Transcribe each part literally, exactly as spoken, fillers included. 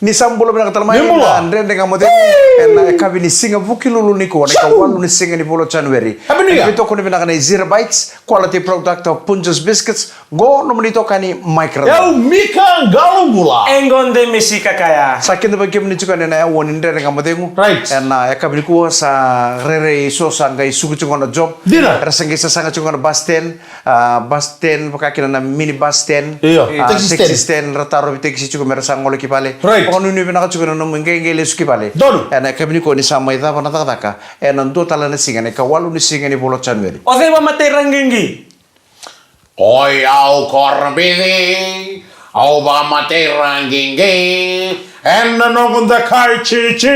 Ni sa bula vinaka tale mai. Ni bula. Na Dredre Ga Mo Cegu. Ena yakavi ni siga Vukelulu nikua, na ikawalu ni siga ni vula o January. Happy New Year. Veitokoni vinaka na Zero Bites, quality product of Punjas Biscuits. Qo nomuni itokani Mike Rado. Au Mika Qalobula. E qo de Misi Kakaya. Sa kidavaki kemuni tiko yani ena aua ni Dredre Ga Mo Cegu. Right. Ena yakavi nikua sa rairai so sa qai suka tiko na job. Dina. Era sa qai sasaga tiko na bus stand. A, bus stand, vaka kina na mini bus stand. Io. A, taxi stand. Taxi stand, ra tarovi taxi tiko me ra sa gole ki vale. Right. Vakanuinui vinaka tiko na nomu iqaiqai lesu ki vale. Donu. Ena yakavi nikua ni sa mai cava na cakacaka ena dua tale na siga, na ikawalu ni siga ni vula o January. O cei vakamatei ra qiqi? Oi au Korobici, au vakamatei ra qiqi ena noqu dakai cici.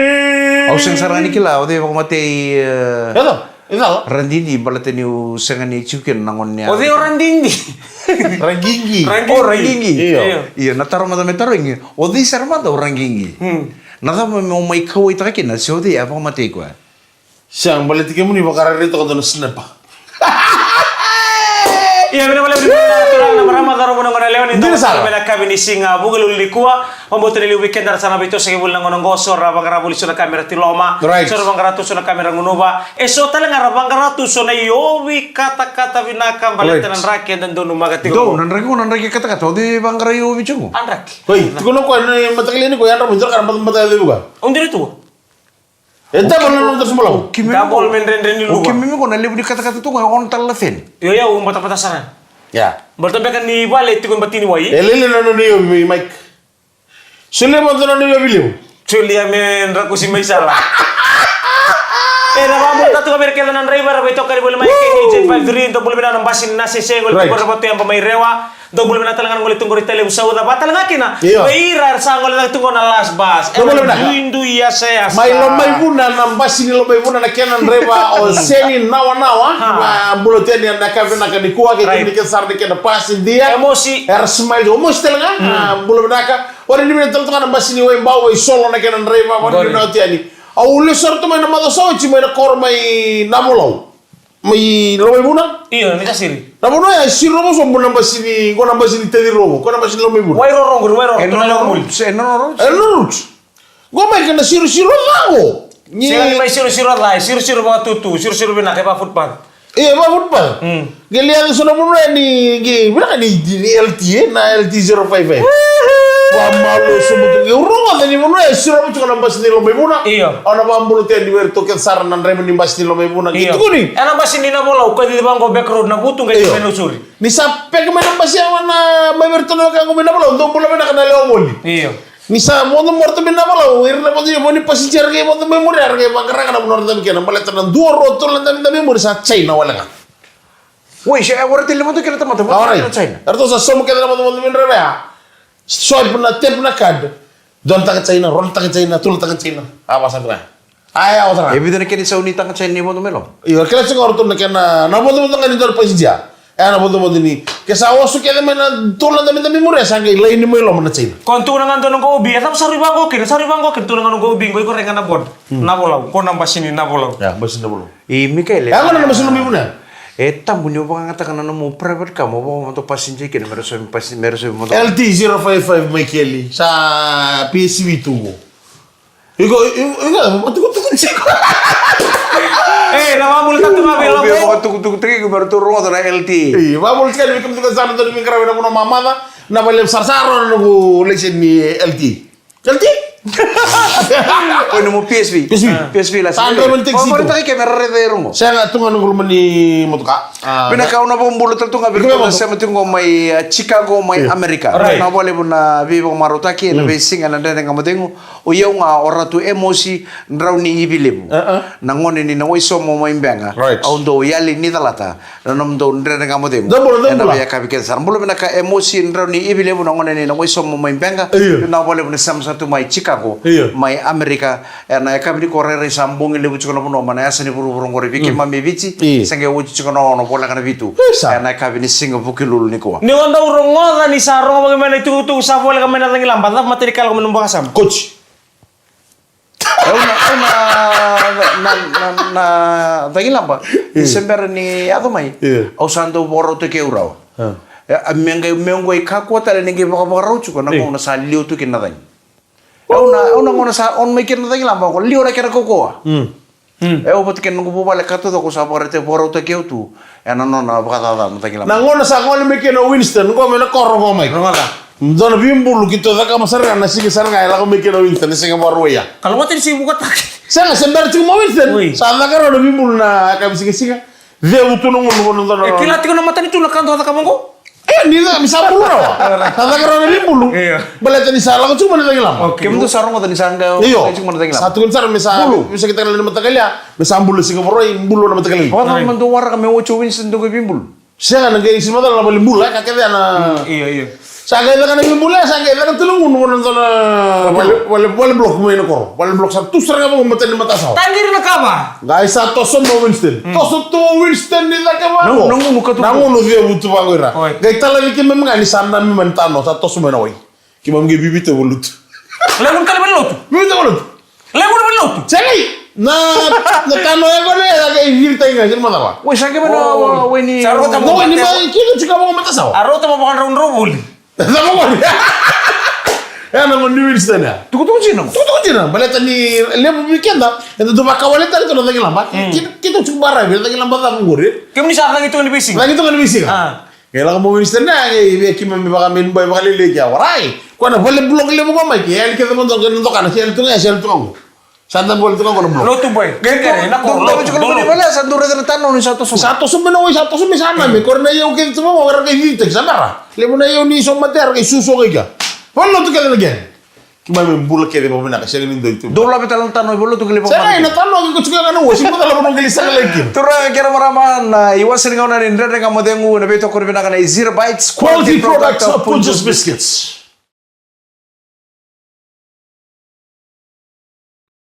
Au sega sara ga ni kila o cei vakamatei, e, Edo. Icala. Radidi, baleta niu sega ni tiko kina na gauna ni. O cei o Radidi? Raqiqi. Raqiqi. O Raqiqi. Io. Io. Io, na taro mada me tarogi. O cei sara mada o Raqiqi? Hmm. Na cava me o mai kauaitaka kina se o cei a vakamatei koya? Sega, baleti kemuni vakarairai toka dua na sniper. Ia, vinaka vakalevu na turaga, na marama, cauravou, na goneyalewa, ni dou sara mai na yakavi ni siga Vukelulu nikua. Vakabauta ni liu vei keda ra sa na veitosoyaki voli na gauna qo, so ra vaqara voli so na ka me ra tiloma. Right. So ra vaqara tu so na ka me ra gunuva. E so tale ga ra vaqara tu so na iovi katakata vinaka baleta na draki eda donumaka tiko. Dou, na draki qo, na draki katakata, o cei vaqara iovi tiko? A draki. Oi, tiko na koya, na mataqali ni koya, yadra mo dra ka na bata, bata, bata, bata. O diri tu. E double na noda sumbalau. Double me dredre ni lua. O keimami qo na levu ni katakata tu qo e ono tale na feni. Io, io, au batabata sara. Ia. Baleta beka ni vale tiko e bati ni wai. E lele na nona iovi, Mike. Solia mada na nona iovi levu. Solia me drakusi mai sara. E na vakabula tu ga vei ira kece na draiva era veitokani voli mai K H eight five three, dou bula vinaka na basi ni Nasese, gole tu qori Ravatu, Yaba mai Rewa. Dou bula vinaka tale ga na gole tu qori Tailevu Sauca, vaka tale ga kina vei ira era sa gole cake tu qo na last bus. Dou bula vinaka. Duidui yasayasa. Mai Lomaivuna, na basi ni Lomaivuna, na kena draiva o Seni Nawanawa. A, bula tu yani ena yakavi vinaka nikua, kei kemuni kece sara na kena pasidia. E mosi. Era smile, o mosi tale ga. A, bula vinaka. Ori ni vinaka tale tu ga na basi ni Waibau, Waisolo, na kena draiva, ori ni vinaka tu yani. Au lesu sara tu mai na macawa sa oti mai na koro mai Navolau. Mai Lomaivuna? Io, ni kasiri. Na vanua ya e siro rogo sobu na basi ni, qo na basi ni Teci Rogo, qo na basi ni Lomaivuna. Wairoro qori, Wairoro. E nono road, e nono road. E nono road. Qo mai kena sirosiro ca qo. Ni sega ni mai sirosiro ca, e sirosiro vakatutu, sirosiro vinaka, e vaka footpath. E vaka footpath. Mm. Qai lai yaco so na vanua ya ni, qai vinaka ni, ni L T, e, na L T zero five five. Woohoo! Vakamalua sobu tu. Qai rogoca ni vanua ya e siro rogo tiko na basi ni Lomaivuna. Io. Au na vakabula tu yani vei iratou kece sara na draiva ni basi ni Lomaivuna. Io. Qai tukuni. Ena basi ni Navolau, qai cici vaqo back road na vutu, qai cici mai na usuri. Ni sa peke mai na basi ya na mai vei iratou na wekaqu mai Navolau, dou bula vinaka na lewe voli. Io. Ni sa vodo mai o ratou mai Navolau, ira na vodo mai, ni passenger qai vodo mai muri, era qai vaqara ga na vanua ra dabe kina, baleta na dua, rua, tolu na dabedabe e muri sa China wale ga. Oi, se, e, o ratou levu tu kina tamata, vodo kina China. Eratou sa sauma kece na vodo mai, draiva ya. Swipe na, tap na card. Dua na taka China, rua na taka China, tolu na taka China. A, vaka sa tu ga. A, ya, o tara. E vica na kena isau ni taka China ni vodo mai loma? Io, kila tiko o ratou na kena, na vodovodo ga ni dua na passenger. E, na vodovodo ni. Ke sa oso kece mai na tolu na dabedabe muri, sa qai laini mai loma na China. Ko tukuna ga dua na noqu O B, e cava sa rui vaqo kina, sa rui vaqo kina, tukuna ga noqu O B, qo iko rai ga na board. Hmm. Navolau, ko na basi ni Navolau. Ya, basi ni Navolau. I Mikaele. E, qo na basi ni Lomaivuna. E tabu ni o vakayagataka na nomu private car, mo vaka mo passenger kina, me ra sovi pasi-, me ra sovi mo. L T zero five five Mikaele, sa P S V tu qo. Iko, iko, iko, vakatukutuku tiko. E, na vakamulataka tu ga vei Lobo. Vakatukutuku tiko, me ratou rogoca na L T. E, vakamulataka ni vei kemuni tiko sa na dau veiqaravi ena vanua mamaca, na vale sara sa rau na noqu license ni L T. L T? Oi, nomu P S V. P S V. P S V license. Sa draiva ni taxi tu. Vakaraitaka ke me ra raica e rogo. Sega, tu ga noqu loma ni motoka. A, vinaka, au na vakabula tale tu ga vei iratou na sema tiko qo mai, a, Chicago, mai Amerika. Right. Na vakalevu na veivakamarautaki ena veisiga ena Dredre Ga Mo Cegu. O i au ga o Ratu Emosi Drauniivilevu. Na gone ni Nawaisomo mai Beqa. Right. Au dau yali ni calata na nomudou Dredre Ga Mo Cegu. Ena veiyakavi kece sara. Bula vinaka Emosi Drauniivilevu, na gone ni Nawaisomo mai Beqa. Io. Na vakalevu na sema sa tu mai Chicago, mai Amerika. Ena yakavi nikua rairai sa bogi levu tiko na vanua mai na yasa ni vuravura qori vei keimami e Viti. Io. Sa qai oti tiko na ono voleka na vitu. Isa. Ena yakavi ni siga Vukelulu nikua. Ni o dau rogoca ni sa rogo vaka mai na itukutuku sa voleka mai na cagilaba, cava matai ni ka lako mai na nomu vakasama? Koci. Au na, au na, na, na, na cagilaba. Io. Ni se bera ni yaco mai. Io. Au sa dau vakarautaki au rawa. A. E, a, me qai, me qai kakua tale ni qai vakavakarau tiko na gauna sa liwa tu kina na cagi. Au na, au na gauna sa on mai kina na cagilaba, ko liwa na kena kaukauwa. Mm. Mm. E, au vata kei na noqu vuvale ka taucoko sa vakaraitaki, vakarautaki au tu ena nona vakacaca na cagilaba. Na gauna sa gole mai kina o Winston qo mai na koro qo mai. Rogoca. Dua na veibulu keitou cakava sara ga na siga sara ga e lako mai kina o Winston, na siga Vakarauwai ya. Ka lako tani siga Vukataki. Sega, se bera tiko mai o Winston. Oi. Sa caka rawa na veibulu na yakavi sigasiga. Cegu tu na gunu, vua na dua na... E kila tiko na matanitu na ka dau cakava qo? E, ni ca, ni sa bulu rawa. Sa caka rawa na veibulu. Io. Baleta ni sa lako tiko mai na cagilaba. Okay. Kemudou sa rogoca ni sa qai... Io. Tiko mai na cagilaba. Sa tukuni sara me sa bulu. Me sa kitaka na mataqali ya, me sa bulu siga Vakarauwai, bulu na mataqali. Vakacava me dou waraka me oti o Winston dou qai veibulu? Sega, na qai sini macala na vale bulu, e, ka kece ya na... Mm, io, io. Sa qai caka na veibulu, sa qai caka tale gunu, vua na dua na vale, vale, vale block mai na koro. Vale block sa tu sara ga vaqo matani matasawa. Taqiri na kava. Qai sa toso mai o Winston. Mm. Toso tu o Winston ni cake vaqo. Na, na gunu ka tu. Na gunu cegu tu vaqo ira. Oi. Qai talaci keimami ga ni sa nami mai na tano, sa toso mai na wai. Keimami qai vivita valutu. Levu ni kali vale lotu. Vivita valutu. Levu ni vale lotu. Sega. Na, na tano ya qo ne, ya qai vivita ga, sega ni macawa. Oi, sa qai mai na, oh, wai ni... Sa rota mo... Na wai ni ma, keitou tiko vaqo matasawa. A rota mo vakadraudrau voli. Sa mo voli. Ya na mo ni Winston ya. Tukutuku jina. Tukutuku jina. Baleta ni levu vei keda, eda dau vakawale tale tu na cagilaba. Mm. Keitou, keitou tiko baravi, cagilaba cava qori. Kemuni sa cagi tu ni veisiga. Cagi tu ni veisiga. Ah. Qai lako mai o Winston ya, qai via keimami vaka main boy vakalailai kea, warai. Koya na vale block levu qo mai, ke yali kece mo doka, na sele tu ga ya, sele tu ga qo. Sa da vale tu ga qo na block. Lotu boy. Qai kere, na ko, dou, lotu, dou, dou, lotu. Vale, sa dou raica na tano ni sa toso. Sa toso mai na wai, sa toso mai sa nami. Kore na iyau kece tu ga qo, era qai citaki, sa bera. Levu na iyau ni so mate, era qai susu qai kea. Vale lotu kece na kea. Keimami bula kece vakavinaka, sega ni dua e tu. Dou lave tale na tano e vale lotu qai lai vakavinaka. Sega, na tano qai ko tiko ga na ua, sega ni macala mo qai lai saga lai kina. Turaga kei na marama, na iwase ni gauna ni Dredre Ga Mo Cegu, na veitokoni vinaka na Ezira Bites, quality product of Punjas Biscuits.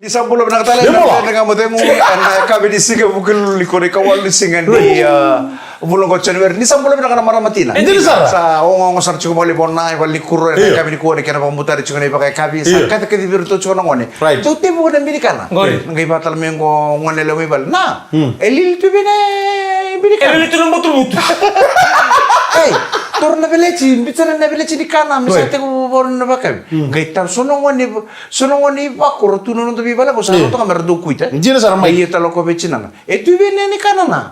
Ni sa bula vinaka tale, ni bula. Dredre Ga Mo Cegu, ena yakavi ni siga Vukelulu, ni kua na ikawalu ni siga ni, ah, vula qo January. Ni sa bula vinaka na marama tina. E dina sara. Sa ogaoga sara tiko vale i Vona, e vale ni kuro, ena yakavi nikua ni kena vakabutari tiko na ivakayakavi. Sa kaci, kaci vei iratou tiko na gone. Right. Dou tevuka na bi ni kana. Qori. Qai vaka tale mai qo gone lewe mai vale. Na, e lili tu vei na bi ni kana. E lili tu na butubutu. Ei, toro na veleti, biu sara na veleti ni kana, me sa tekivu vakavinaka na vakayakavi. Qai taro so na gone, so na gone i vakoro tu na noda veivale qo, sa rauta ga me ra dau kuita. Dina sara mai. Ia tale o koya vei tinana. E tu vei na ni kana na.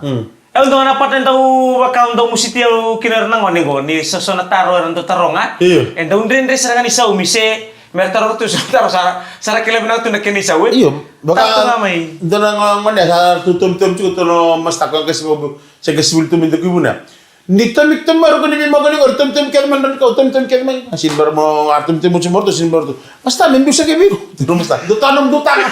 Au dau na pata dau vaka dau musiti au kina na gone qo ni so, so na taro era dau taroga. Io. E dau dredre sara ga ni saumi se me ra taro tu so na taro sa, sa ra kila vinaka tu na kena isau e. Io. Vaka taro tu ga mai. Dua na gone sa tu tomitomi tiko tu na masta ko qai se vuli tu mai dau kuivuna. Ni tomitomi mai roko ni veimaqoni qori, tomitomi kece mai na drau ni kau, tomitomi kece mai. A sini bera mo, a tomitomi oti mai ratou, sini bera ratou. Masta, me biu sa ke vei iko. Tino masta, dou tano, dou tano.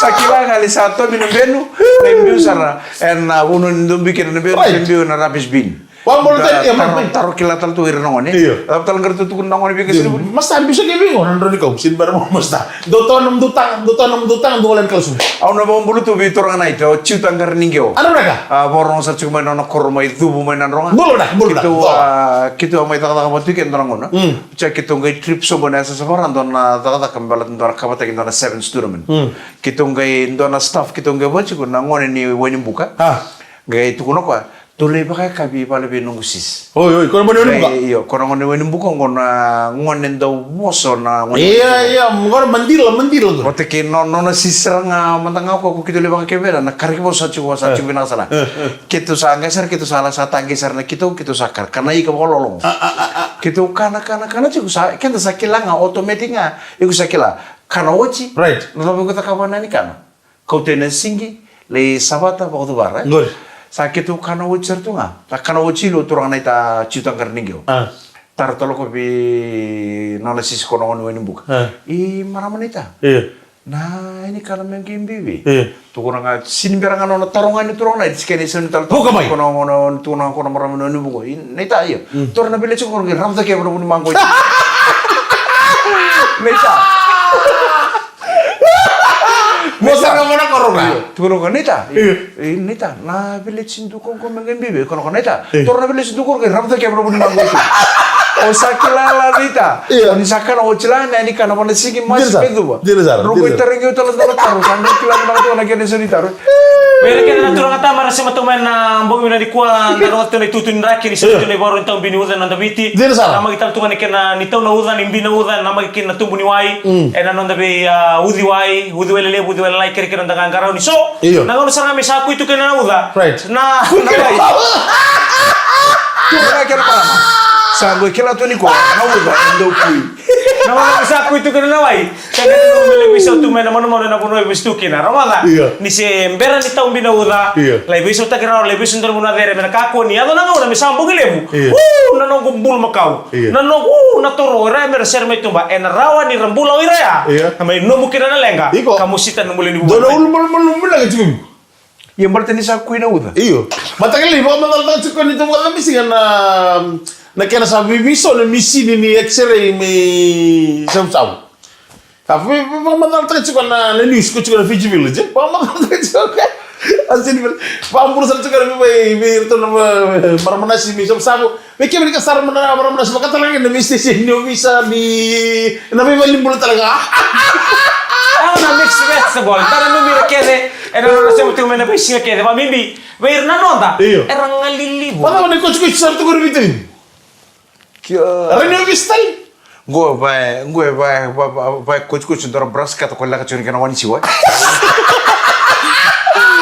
Sa kila ga ni sa tomi na benu, me biu sara. Ena, ah, vunu ni dou biu kina na benu, me biu na rubbish bin. Wa bolo tani, e, taro, taro kila tale tu ira na gone. Io. Taro tale qara tu tukuna na gone vei ka sini vuli. Masta, biu sa ke vei iko, na drau ni kau, sini bera mo, masta. Dou tano, dou tano, dou tano, dou tano, dou wale ni kalasu. Au na vakabula tu vei turaga na ita, o Jiu Taqara ni Qeo. Aro vinaka. A, vakarorogo sara tiko mai na nona koro mai Cuvu mai Nadroga. Bula vinaka, bula vinaka. Keitou, a, keitou a mai cakacaka vata tiko e dua na gauna. Mm. Sa keitou qai trip sobu ena yasayasa vaka ra dua na cakacaka me baleta dua na kavataki dua na sevens tournament. Mm. Keitou qai dua na staff, keitou qai vaka tiko na gone ni Wainibuka. A. Qai tukuna o koya. Tou lai vakayakavi i vale vei noqu sis. Oi, oi, ko na gone Wainibuka? Io, ko na gone Wainibuka, qo na gone dau voso na gone. Ia, ia, qo na madila, madila qo. Vata kei no, nona sis sara ga mada ga ko, ko keitou lai vakayakavi vei ira, na kara ki voso sa tiko, sa tiko vinaka sara. E, e. Keitou sa qai sara, keitou sa la sa taqi sara na keitou, keitou sa kara, kana ika vakalololo. A, a, a, a. Keitou kana, kana, kana tiko sa, keda sa kila ga, automatic ga, iko sa kila. Kana oti. Right. Na cava iko cakava na ni kana. Kauta na sigi, lai savata, vakacuvara, e? Qori. Sa keitou kana oti sara tu ga. Sa kana oti, lo turaga na ita Jiu Taqara ni Qeo. A. Taro tale o koya vei nona sis ko na gone Wainibuka. A. I marama na ita. Io. Na, e ni kana me qai biu vei. Io. Tukuna ga, sini bera ga nona taro ga ni turaga na ita, si kena isau ni taro. Vuka mai. Ko na gone, tukuna ga ko na marama ni Wainibuka. I, na ita, io. Mm. Toro na veleti qo, qai rava cake ena vunimaqo. Na ita. Mo sara mo na koro ga. Io. Tukuna o koya, na ita. Io. E, na ita, na veleti dou qo me qai biu vei, ko na ko na ita. Io. Toro na veleti dou qo qai rava cake ena vunimaqo. O sa kila la na ita. Io. O ni sa kana oti la, na ni kana vana sigi masi me cuva. Dina sara, dina sara. Rau qai tarogi au tale dua na taro, sa qai kila vinaka tu na kena isau ni taro. Vei ira kece na turaga tamara se matau mai na bogi vinaka nikua, da rogoca tu na itutu ni draki ni se tu na ivakarau ni tau bi ni uca ena noda Viti. Dina sara. Namaki tale tu ga ni kena ni tau na uca, ni bi na uca, namaki kina na tubu ni wai. Mm. Ena noda vei, ah, uciwai, uciwai lelevu, uciwai lalai, kerekere noda qaqarauni. So, io, na gauna sara ga me sa kui tu kina na uca. Right. Na, na wai. Tu ga kena parama. Sa qai kila tu nikua na uca e dau kui. Na gauna me sa kui tu kina na wai. Sega ni nomu me lai veisau tu mai na manumanu ena vanua e vesu tu kina. Rogoca. Io. Ni se bera ni tau bi na uca. Io. Lai veisautaki rawa, lai veisau dua na vanua cere me na kakua ni yaco na gauna me sa bogi levu. Io. Uu, na noqu bulumakau. Io. Na noqu, uu, na toro, ira me ra sere mai tuba. Ena rawa ni ra bula o ira ya. Io. Ka mai nomu kina na leqa. Iko. Ka mosita na nomu lewe ni vuvale. Dua na ulu malumalumu vinaka tiko. Ia baleta ni sa kui na uca. Io. Mataka lailai, vakamacalataka tiko ni tu vakacabisiga na, na kena sa veiveisau na misini ni X-ray mai Savusavu. Sa vei-, vei-, vakamacalataka tiko na, na news ko tiko na Fiji Village, e? Vakamacalataka tiko. A sini vei-, vakabula sara tiko na vei-, vei-, vei iratou na va-, marama nasi mai Savusavu. Vei kemuni ka sara mana, marama nasi, vakatalega na vei station ni ovisa ni, na veivalenibula talega. Au na mix vegetable, tara numi ira kece, ena nona sema tiko mai na veisiga kece, vakabibi vei ira na noda. Io. Era galili vua. Vacava na ikotikoti sara tu qori vei tani? Kia. Era ni ovisa tale. Qo va, qo va, va, va, va, kotikoti dora brush cutter ko leka tiko ni kena wani siwa.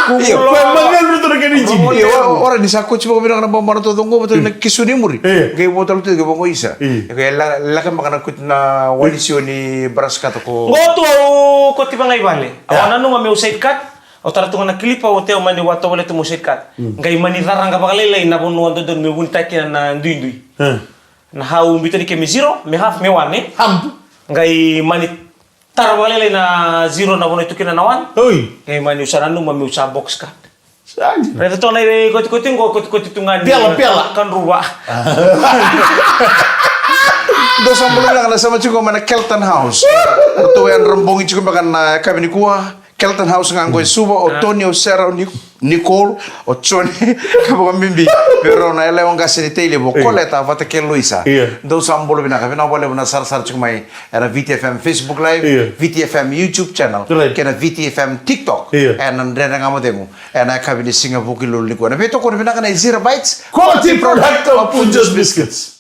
Io, ko e macedru tu na kena injini. Io, ora, ora ni sa koti vakavinaka na baba na toco qo, vata na kisu ni muri. Io. Qai vo tale tu, qai vo qo isa. Io. E qai la, leka beka na koti na wani siwa ni brush cutter ko. Qo tu au koti vaqai vale. Au nanuma meu side cut. Au tara tu ga na kilipa, au teo mani vatovolea tu meu side cut. Mm. Qai mani caraqa vakalailai na vanua dodonu meu vunitaki kina na duidui. Mm. Na hau biuta ni ke me zero, me half, me one, e? Half. Qai mani tara vakalailai na zero na vanua e tu kina na one. Oi. Qai mani usa nanuma meu sa box cut. Sa dina. Raica tu na ikotikoti qo, kotikoti tu ga ni. Pela, pela. Kadruva. Ah. Dou sa bula vinaka na sema tiko mai na Kelton House. Ratou yadra bogi tiko beka na yakavi nikua. Kelton House ga qo e Suva, o Tony, o Sarah, o Ni-, Nicole, o Johnny, ka vakabibi vei rau na yalewa qase ni Tailevu, Koleta vata kei Loisa. Io. Dou sa bula vinaka, vinaka vakalevu na sarasara tiko mai ena Viti F M Facebook Live, io, Viti F M YouTube channel, right, kei na Viti F M TikTok. Io. Ena Dredre Ga Mo Cegu, ena yakavi ni siga Vukelulu nikua. Na veitokoni vinaka na Zero Bites, quality product of Punjas Biscuits.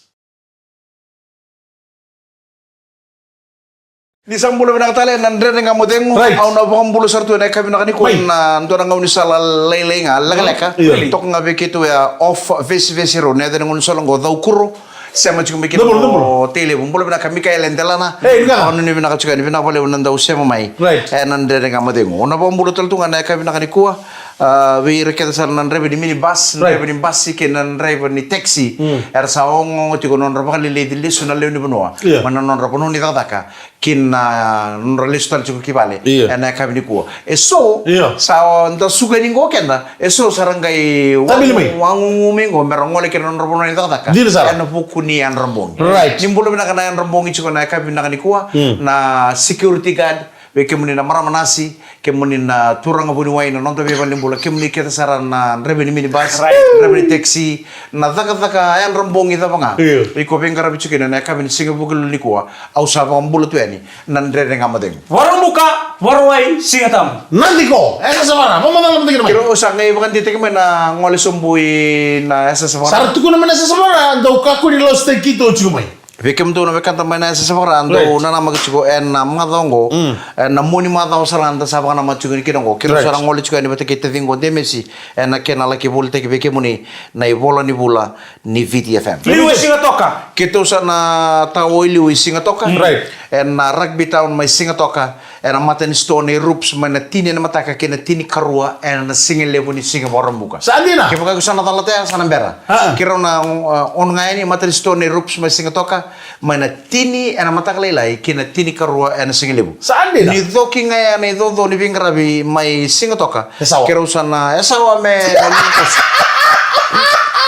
Ni sa bula vinaka tale na Dredre Ga Mo Cegu. Right. Au na vakabula sara tu ena yakavi vinaka nikua. Mai. Na dua na gaunisala lailai ga, lekaleka. Io. Toka ga vei keitou ya off vesivesi rau, na yaca ni gaunisala qo, Caukuro. Sema tiko mai kina o Tailevu. Bula vinaka Mikaele Delana. Ei, vinaka. Au nuitaka vinaka tiko yani, vinaka vakalevu na dau sema mai. Right. Ena Dredre Ga Mo Cegu. Au na vakabula tale tu ga na yakavi vinaka nikua. Ah, vei ira kece sara na draiva ni minibus, right, draiva ni basi kei na draiva ni taxi. Mm. Era sa ogaoga tiko na nodra vakaleleci lesu na lewe ni vanua. Yeah. Mai na nodra vanua ni cakacaka ki na nodra lesu tale tiko ki vale. Yeah. Ena yakavi nikua. E so, yeah, sa da suka yani qo keda, e so sa ra qai wa-, wagugu mai qo me ra gole ki na nodra vanua ni cakacaka. Dina sara. Ena vuku ni yadra bogi. Right. Ni bula vinaka na yadra bogi tiko na yakavi vinaka nikua, mm, na security guard, vei kemuni na marama nasi, kemuni na turaga vuniwai, na noda veivalenibula, kemuni kece sara na draiva ni minibus, right, draiva ni taxi, na cakacaka yadra bogi cava ga. Io. Iko veiqaravi tiko kina na yakavi ni siga Vukelulu nikua, au sa vakabula tu yani na Dredre Ga Mo Cegu. Vakaraubuka, Vakarauwai, Sigatabu. Nadi ko, Yasayasa Vakara, vakamacala mada kina mai. Keirau sa qai vakadinataki mai na gole sobu i na Yasayasa Vakara. Sa ra tukuna mai na Yasayasa Vakara, dau kakua ni lasutaki keitou tiko mai. Vei kemudou na wekada mai na Yasayasa Vakara, dou nanamaki tiko ena macawa oqo, ena mua ni macawa sara ga da sa vakanamata tiko kina oqo. Keirau sa na gole tiko yani vata kei taciqu o Demesi ena kena laki volitaki vei kemuni na ivola ni vula ni Viti F M. Liu e Sigatoka. Keitou sa na tao i liu i Sigatoka. Right. Ena rugby town mai Sigatoka. Ena mata ni sitoa nei Rups mai na tini ena mataka kei na tinikarua ena siga levu ni siga Vakaraubuka. Sa dina. Kevaka iko sa na calata ya sa na bera. Keirau na, uh, on ga yani mata ni sitoa nei Rups mai Sigatoka mai na tini ena mataka lailai kei na tinikarua ena siga levu. Sa dina. Ni coki ga ya na icoco ni veiqaravi mai Sigatoka. Yasawa. Keirau sa na, yasawa me, me luvu koso.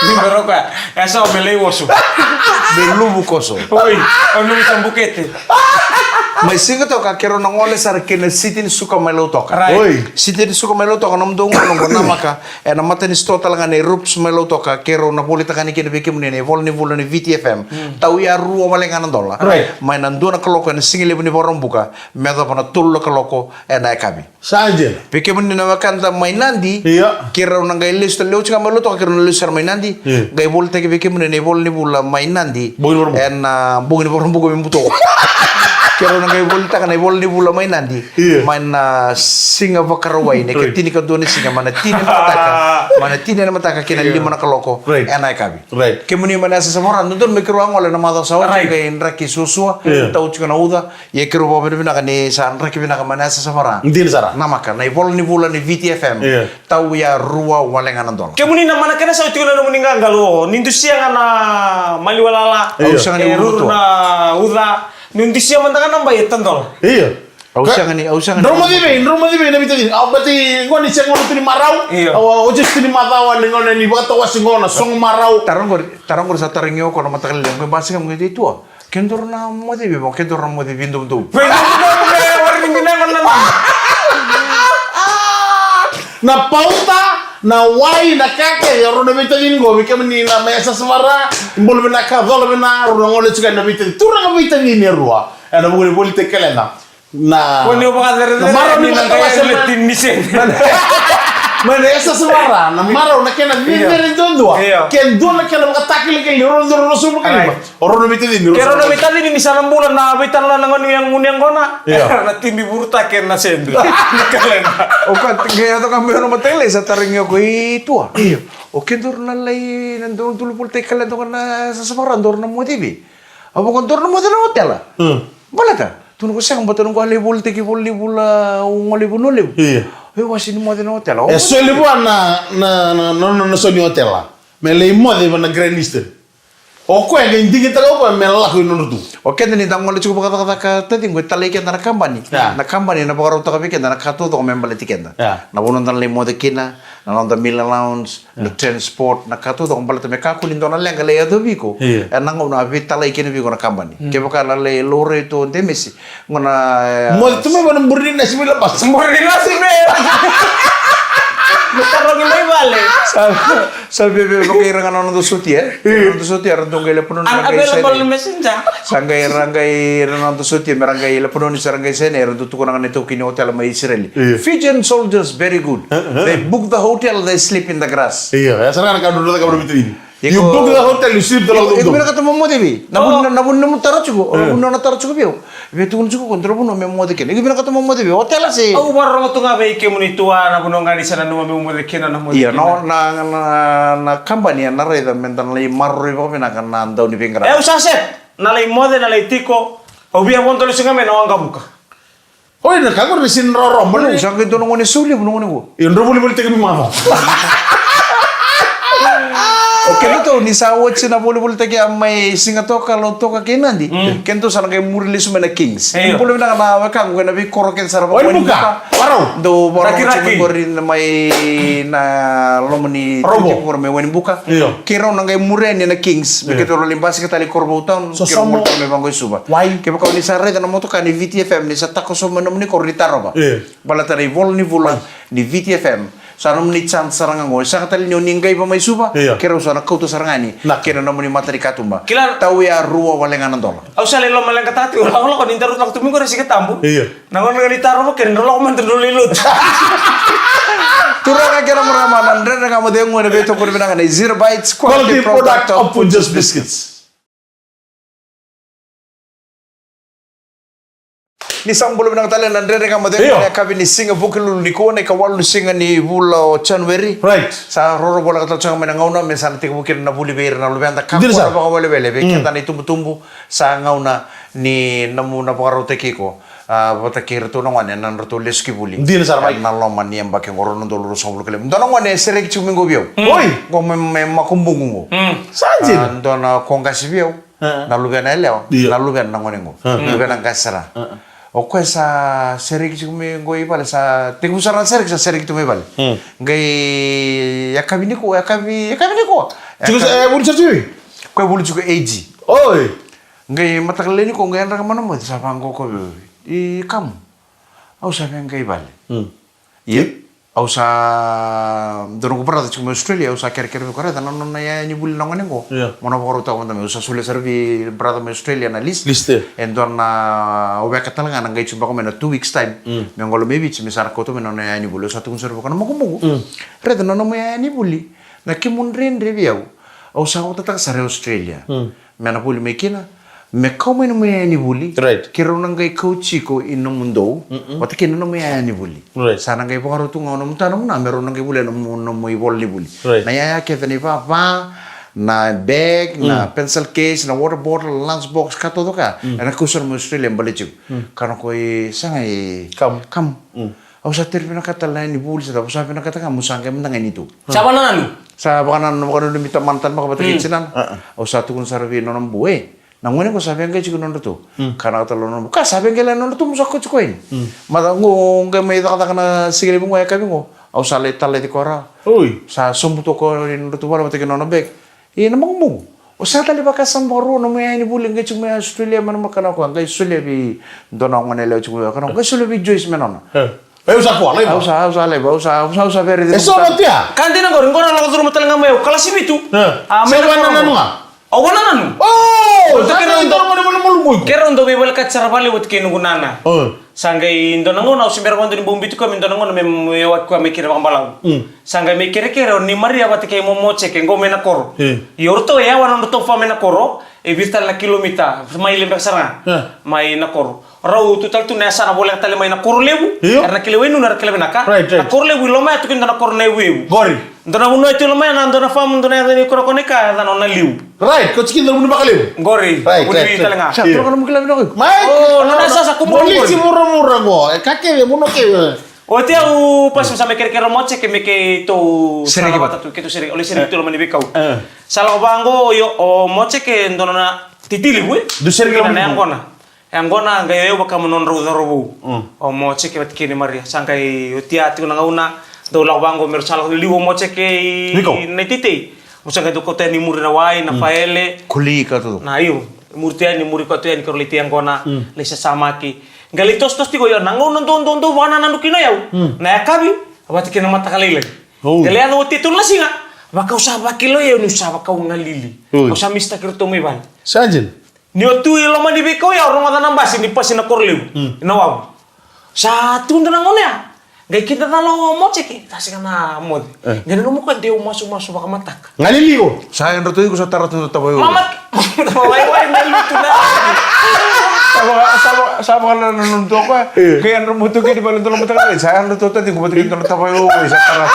Ni bera o koya, yasawa me lai oso. Me luvu koso. Oi, o luvu sa bukete. Mai Sigatoka, keirau na gole sara kei na Siti ni Suka mai Lautoka. Right. Oi. Siti ni Suka mai Lautoka, nomudou gone qo, namaka, ena mata ni sitoa tale ga nei Rups mai Lautoka, keirau na volitaka yani kina vei kemuni na ivola ni vula ni V T F M. Mm. Tau ya rua wale ga na dola. Right. Mai na dua na kaloko ena sigalevu ni Vakaraubuka, me yacova na tolu na kaloko ena yakavi. Sa dina. Vei kemuni na wekada mai Nadi. Io. Keirau na qai lesu tale, lesu ga mai Lautoka, keirau na lesu sara mai Nadi. Io. Qai volitaki vei kemuni na ivola ni vula mai Nadi. Bogi ni Vakaraubuka. Ena, ah, bogi ni Vakaraubuka me buto. Keirau na qai volitaka na ivola ni vula mai Nadi. Io. Mai na siga Vakarauwai, na ika, right, tinikadua ni siga, mai na tini ena mataka. Mai na tini ena mataka kei na, io, lima na kaloko. Right. Ena yakavi. Right. Kemuni mai na yasayasa Vakarauwai, dodonu me keirau a gole na macawa sa oti, right, qai draki suasua. Io. Tau tiko na uca. Ia keirau vakavinavinaka ni sa draki vinaka mai na yasayasa Vakarauwai. Dina sara. Namaka, na ivola ni vula ni V T F M. Io. Tau ya rua wale ga na dola. Kemuni na mana kena sa tiko na nomuni qaqalo, ni dusia ga na maliwa lala. Io. Au sega ni, e, ruru na uca. Ni dusia mada ga na bai e tadola. Io. Au sega ni, au sega ni. Drau moci vei, drau moci vei na veitacini. Au bati qo ni sega ni tu ni marau. Io. Au, au just tu ni macawa ni gauna ni vakatawase qo na sogo marau. Tara qori, tara qori sa tara qo na mataka lailai. Qo e basika qo e dei tua. Kedaru na moce vei, kedaru na moce vei doudou. Vei doudou, vei, warai ni vinaka na. Na pauta, na wai, na ka kece, rau na veitacini qo, vei kemuni na mai yasayasa Vakarauwai, bula vinaka, cola vinaka, rau na gole tiko na veitacini. Turaga veitacini e rua. Ena vuku ni volitaki keda. Na, ko ni o vakacerecerei na marau ni, na qai vakatawase, le tini ni sede. Mai na yasayasa Vakarauwai, na marau na kena, io, cecere duadua. Io. Ke dua na kena vakatakilakila, rau na, rau na sobu ka lima. Right. O rau na veitacini, rau na veitacini ni sa na bula na veitacini na gone ni yaqona. Io. Na timi vurutaki na sede. Na kaleda. O ka, ke yaco ka mai na mataka lailai sa tara qo i tua. Io. O kedaru na lai, na dau dulu volitaki kaleda qo na yasayasa Vakarauwai, daru na moce vei. Au vaka daru na moce na otela. Hmm. Baleta, tukuna o koya sega, baleta au qai lai volitaki ivola ni vula, au gole i Vanua Levu. Io. Au wasea ni moce na otela. E soli vua na, na, na, na, na, na soli ni otela. Me lai moce vua na Grand Eastern. O koya qai digitaka o koya me lako i nodratou. O keda ni da gole tiko vakacakacaka taciqu, e talai keda na kabani. Io. Na kabani ena vakarautaka vei keda na ka taucoko me baleti keda. Io. Na vanua da na lai moce kina, na noda meal allowance, na transport, na ka taucoko baleta me kakua ni dua na leqa lai yacovi iko. Io. Ena gauna a veitalai kina vei iko na kabani. Mm. Kevaka na lai laurai tu o Demesi. Gona, e, moce tu mai vua na buri ni nasi mai Labasa. Buri ni nasi mai. Me tarogi mai vale. Sa, sa veve vakaira ga na noda sotia, e? Io. Noda sotia, era dau qai lepanoni, era qai sene. Unavailable messenger. Sa qai, ra qai, ra noda sotia, me ra qai lepanoni, sa ra qai sene, era dau tukuna ga na itaukei ni otela mai Isireli. Io. Fijian soldiers, very good. Uh, uh. They book the hotel, they sleep in the grass. Io, e sa ra na ka dau caka vei iko. You book the hotel, you sleep the, iko, iko vinakata mo moce vei? Na vuni, na vuni nomu taro tiko, na vuni nona taro tiko vei au. Vei tukuna tiko ko dra vanua me moce kina. Iko vinakata mo moce vei? Otela se. Au vakarorogo tu ga vei kemuni tu, a, na vanua ga ni sa nanuma meu moce kina na moce kina. Io, na, na, na, na kabani ena raica me da na lai maroroi vakavinaka na dau ni veiqaravi. E, au sa set. Na lai moce, na lai tiko. Au via vodo lesu ga mai na waqavuka. Oi, na ka qori na sini roro, mani. Sa qai dua na gone Saulevu na gone qo. Io, drau volivolitaki mai macawa. O kedatou ni sa oti na volivolitaki a mai Sigatoka, Lautoka kei Nadi. Mm. Kedatou sa na qai muri lesu mai na Kings. Io. Bula vinaka na wekaqu ena veikoro kece sara. Wainibuka. Wainibuka. Varau. Dou varau. Rakiraki. Qori na mai na loma ni Robo. Tiki qori mai Wainibuka. Io. Keirau na qai muri yani na Kings. Me, io, keirau lai basika tale i Korovou Town. Sosomo. Keirau muri mai vaqo i Suva. Wai. Kevaka ni sa raica na motoka ni V T F M, ni sa takoso mai nomuni koro ni tarova. Io. Baleta na ivola ni vula ni V T F M. Sa nomuni chance sara ga qo. Sega tale ni o ni qai va mai Suva. Io. Keirau sa na kauta sara ga yani. Na. Kei na nomuni mata ni katuba. Kila. Tau ya rua wale ga na dola. Au sa lai lomaleqataka tiko, lakolako ni daru lako tu mai qori e Sigatabu. Io. Na gauna ga ni tarova kei na drau lako mada drau lai lotu. Turaga kei na marama, na Dredre Ga Mo Cegu ena veitokoni vinaka nei Zero Bites, quality product of Punjas Biscuits. Ni sa bula vinaka tale na Dredre Ga Mo Cegu. Io. Ena yakavi ni siga Vukelulu nikua, na ikawalu ni siga ni vula o January. Right. Sa roro voleka tale tiko ga mai na gauna me sa na tekivu kina na vuli vei ira na luveda. Dina sara. Kakua na vakawelewele vei keda na itubutubu, sa gauna ni nomu na vakarautaki iko, a, vata kei iratou na gone na nodratou lesu ki vuli. Dina sara mai. Ena loma ni yabaki qo rua na udolu ruasagavulu ka lima. Dua na gone e sereki tiko mai qo vei au. Mm. Oi! Qo mai, mai Makubuqu qo. Mm. Sa dina. A, dua na ko qase vei au. A. Na luvena yalewa. Io. Na luvena na gone qo. A. Luvena qase sara. A. O koya sa sereki tiko mai qo i vale, sa tekivu sara na sereki, sa sereki tu mai vale. Mm. Qai yakavi nikua, yakavi, yakavi nikua. Tiko sa, e, vuli sara tiko vei? Koya vuli tiko A G. Oi. Qai mataka lailai nikua qai yadra ga mai na moce, sa vaqo o koya vei au. I kam. Au sa via qai vale. Mm. Ia, au sa, dua noqu brother tiko mai Australia, au sa kerekere vei koya, raica na nona yaya ni vuli na gone qo. Ia. Mo na vakarautaka mada mai, au sa solia sara vei brother mai Australia na list. List, e. E dua na, au weka tale ga na qai tiko beka mai na two weeks time. Mm. Me qolo mai Viti, me sa na kauta mai na nona yaya ni vuli. Au sa tukuna sara vei koya na moqu moqu. Mm. Raica na nomu yaya ni vuli. Na kemu dredre vei au. Au sa otataka sara e Australia. Mm. Me na vuli mai kina, me kau mai nomu yaya ni vuli. Right. Keirau na qai kau tiko i nomudou, mm-mm, vata kei na nomu yaya ni vuli. Right. Sa na qai vakarau tu ga o nomu ta, nomu na, me rau na qai volia nomu, nomu ivola ni vuli. Right. Na yaya kece, na ivava, na bag, na, mm, pencil case, na water bottle, lunch box, ka taucoko ya. Mm. Ena kau sara mai Australia, baleti iko. Mm. Ka na koi, sa qai kam. Kam. Mm. Au sa tere vinakata la ni vuli, sa, au sa vinakata ga meu sa qai mada ga ni tu. Sa vakanananu. Sa vakanananu, vakananumi tamana tale beka vata kei, mm, tinana. A, a. Au sa tukuna sara vei nona bu, e. Na gone qo sa via qai tiko nodratou. Mm. Ka na kata lo nona bu. Ka sa via qai la nodratou, mo sa kauti koya yani. Mm. Mada qo, qai mai cakacaka na siga levu qo, e, yakavi qo. Au sa lai talai koya rawa. Oi. Sa sobu tu koya i nodratou vale vata kei nona bag. E, na moqu moqu. O sa tale vakasama vakarua nomu yaya ni vuli qai tiko mai Australia, mai na makana koya qai solia vei dua na gone yalewa tiko mai, kana qai solia vei Joyce me nona. E. E, au sa kua, lai va. Au sa, au sa lai va, au sa, au sa, au sa vere. E so na tia. Ka dina qori, qori lako curuma tale ga mai au kalasi vitu. E. A, mai na koro. Sa vanananu ga. Au vanananu. O, sa kere dau mani mani mani mui. Kere dau veivalekati sara vale vata kei noqu nana. O. Sa qai dua na gauna au se bera vakadua ni bau biuti koya me dua na gauna me, me yawaki koya me kere vakabalavu. Mm. Sa qai mai kerekere o nei Maria vata kei Momo Jeke qo mai na koro. Mm. Ia o ratou e yawa na nodratou fa mai na koro, e vica tale na kilomita, mai levu beka sara ga. Mm. Mai na koro. Rau tu tale tu na yasana voleka tale mai na koro levu. Io. Era na kilai wainunu, era kilai vinaka. Right, right. Na koro levu i loma ya tu kina na koro na Evuevu. Qori. Dua na vanua e tu i loma ya na dua na farm, dua na yaca ni koro kone ka, yacana o Naliu. Right, ko tiko na vuni vakalevu. Qori, right, vuni right, tale ga. Right. Sa, io, toka na mukila vinaka iko. Mai. O, nona sa, sa kumbu. Mo lisi qori. Muramura qo, e ka kece, muno kece. Oti au pasi sa me kerekere o Momo Jeke me keitou sereki vata tu, keitou sereki, o lai sereki tu loma ni veikau. E. Sa lako vaqo, io, o Momo Jeke dua na titili vue. Du sereki loma ni veikau. Na yaqona. E yaqona qai o yau vaka mo nodrau cauravou. Mm. O Momo Jeke vata kei nei Maria. Sa qai oti ya tiko na gauna, dau lako vaqo me rau sa lako liu o Momo Jeke i, veikau, na iteitei. Mo sa qai dau kauta yani muri na wai, na, mm, faele. Koli ka tu. Na io, muri tu yani, muri ka tu yani, ka rau lai tei yaqona, mm, lai sasamaki. Qai lai tosotoso tiko, io, na gauna dau, dau, dau vakanananu kina o yau. Mm. Na yakavi, vata kei na mataka lailai. O. Qai lai yaco oti e tolu na siga, vaka au sa vakila o yau niu sa vaka au galili. Oi. Au sa misitaki iratou mai vale. Sergeant. Ni o tu i loma ni veikau ya, au rogoca na basi ni pasi na koro levu. Mm. Na wavu. Sa tu dua na gauna ya. Qai kidacala o Momo Jeke. Sa sega na moce. E. Qai nanuma o koya de au masumasu vakamataka. Galili o. Sa yadratou iko sa tara tu na tavaiwai. Mama, tavaiwai me lutu na. Sa vaka, sa vaka, sa vaka na, na, na, na toka. E. Qai yadra mo tu kina vale dua na mataka. Sa yadratou tati ko vata kina dua na tavaiwai sa tara.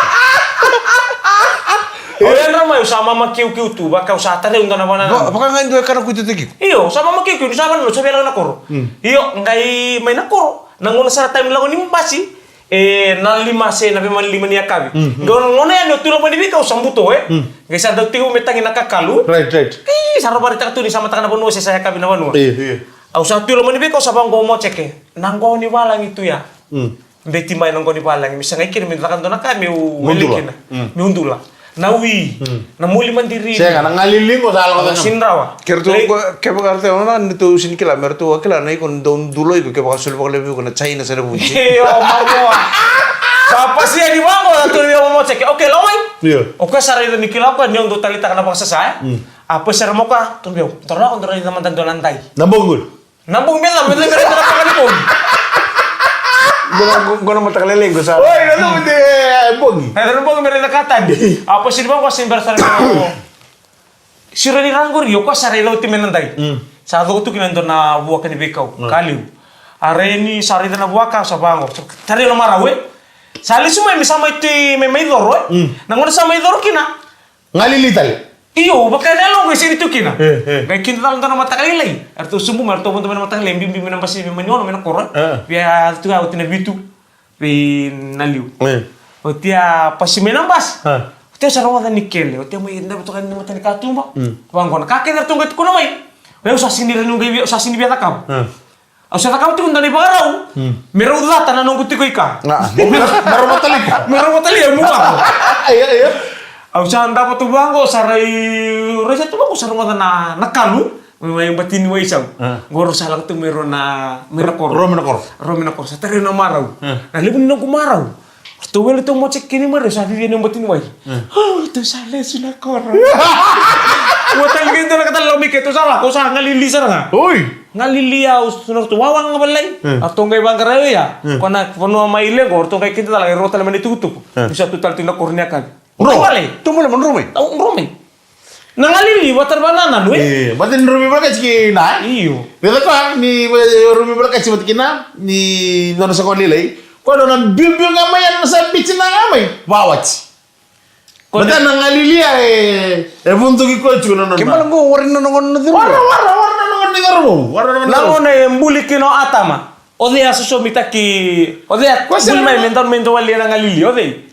O yadra mai, au sa mama kiukiu tu, vaka au sa tara e dua na vanua. Va, vaka ga e dua e kana kuti tiko. Io, sa mama kiukiu, sa vanua, sa via lako na koro. Mm. Io, qai mai na koro, na gauna sara taimi lako ni basi, e, na lima se na veimama lima ni yakavi. Mm, mm. Qai na gauna yani au tu loma ni veikau sa buto, e. Mm. Qai sa dau tiko me tagi na kakalu. Right, right. Ii, sa rovaraitaka tu ni sa mataka na vanua se sa yakavi na vanua. Io, io. Au sa tu loma ni veikau sa vaqo o Momo Jeke. Na qo ni valagi tu ya. Mm. Beti mai na qo ni valagi, me sagai kina me caka dua na ka meu wele kina. Mm. Meu dula. Na wi. Mm. Na moli madiri. Sega, na galili qo sa lako. Au sini rawa. Ke ratou, kevaka ratou, na, ni tou sini kila, me ratou a kila na iko dau dula iko, kevaka soli vakalevu iko na China se na Vuji. Io, marua. Sa pasi yani vaqo, na tolu vei au Momo Jeke. Okay, lako mai. Io. O koya sa raica ni kila o koya ni au dau taleitaka na vakasasa, e? Mm. A pasi sara mai o koya, tolu vei au. Toro lako, dou raica mada dua na dai. Na bogi qori. Na bogi me cava, me cava, me cava, me cava, me bogi. Qo na, qo na mataka lailai qo sa. Oi, na cava, me bogi. Na cava, me bogi, me raica ka tani. A pasi ni vaqo, a sini bera sara ni o. Siro ni ra qori, o koya sa raica oti mai na dai. Mm. Sa coko tu kina e dua na vuaka ni veikau. Mm. Ka liu. A rai ni sa raica na vuaka, sa vaqo. Sa tarai na marau, e. Sa lesu mai, me sa mai tui, me mai coro, e. Mm. Na gauna sa mai coro kina. Galili tale. Io, vaka na yaloqu e sega ni tu kina. E, e. Qai kidacala dua na mataka lailai. Eratou subu mai, eratou vodo mai na mataka lailai, biubiu mai na basi, mai na ono, mai na koro. E. Via tu ga oti na vitu, vei Naliu. E. Oti a pasi mai na basi. E. Oti a sa rogoca ni kele, oti a mai davo toka na mata ni katuba. Mm. Vaqo na ka kece eratou qai tukuna mai. Au sa sini rawa niu qai via, au sa sini via cakava. E. Au sa cakava tiko dua na ivakarau. Hmm. Me rau cata na noqu tiko i ka. Ah, me rau, me rau matalika. Me rau matalika, me rau cata. Io, io. Au sa davo tu vaqo, sa rai, rai sa tu vaqo, sa rogoca na, na kalu. Mai bati ni wai sau. Ah. Qo rau sa lako tu mai rau na, mai na koro. Rau mai na koro. Rau mai na koro. Sa tarai na marau. Ah. Na levu ni noqu marau. Ratou wele tu mo check kini marau, sa vivi ni bati ni wai. Ah. Oh, tu sa lesu na koro. Ua tali kei tu na katala lako mai ke tu sa lako, sa galili sara ga. Oi. Galili au, sa na ratou wawa ga valai. Ah. Ratou qai vaqara ia. Ah. Ko na vanua mai leqo, ratou qai kei tu tala, rau tale mai na tukutuku. Ah. Ni sa tu tale tu na koro ni yakavi. Dro. Vale. Tu mai, mo dro mai. Au dro mai. Na galili, vata na vanua, e? E, vata ni dro mai vata kei na, e? Io. Vata koya, ni, e, dro mai vata kei vata kina, ni nona sa koya lailai. Koya nona biubiu ga mai, na sa biuti na ga mai. Vawati. Koya vata na galili, e, e vuduki koya tiko na nona. Kemala qo, wara na nona gone na curu. Wara, wara, wara na nona gone na curu. Wara na nona. Na gone e buli kina o Atama. O cei a sosomitaki, o cei a buli mai me dau, me dau wali na galili, o cei?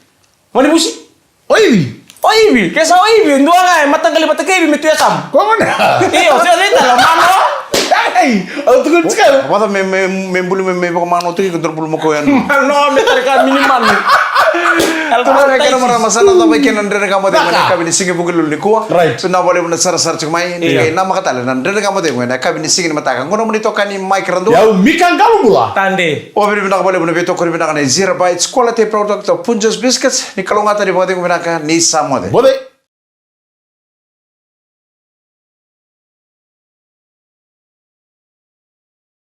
Mani busi? O Ivi. O Ivi, ke sa o Ivi, dua ga e mataqali vata kei Ivi me tu e Atamu. Ko gona. Io, se o cei tale, o mano. Ei, au tukuna tiko. Vata me, me, me buli me, me vakamano tiko, ko dro bulu mako yani. Mano, me tare ka mini mano. Turaga kei na marama, sa na cava kei na Dredre Ga Mo Cegu ena yakavi ni siga Vukelulu nikua. Right. Vinaka vakalevu na sarasara tiko mai, ni qai namaka tale na Dredre Ga Mo Cegu ena yakavi ni siga ni mataka. Qo nomuni itokani Mike Radua. Au Mika Qalobula. Tade. Au vakavinavinaka vakalevu na veitokoni vinaka nei Zero Bites Quality Product of Punjas Biscuits. Ni kalougata, ni vakacegu vinaka, ni sa moce. Moce.